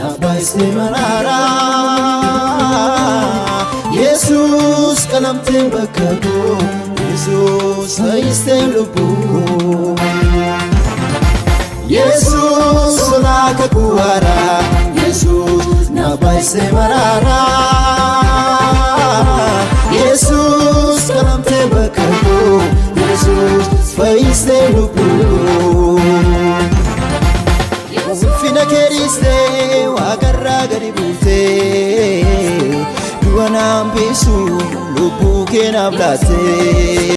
Naaf baay'istee maraaraa. Yesuus qalamtee bakka koo, Yesuus fayyistee lubbuu koo. Yesuus tolaa kakuu haaraa, Yesuus naaf baay'istee maraaraa. Yesuus qalamtee bakka koo, Yesuus fayyistee lubbuu koo. Ulfina kee dhiistee waaqarraa gadi buutee, du'a naan biisu lubbuu kee naaf laattee.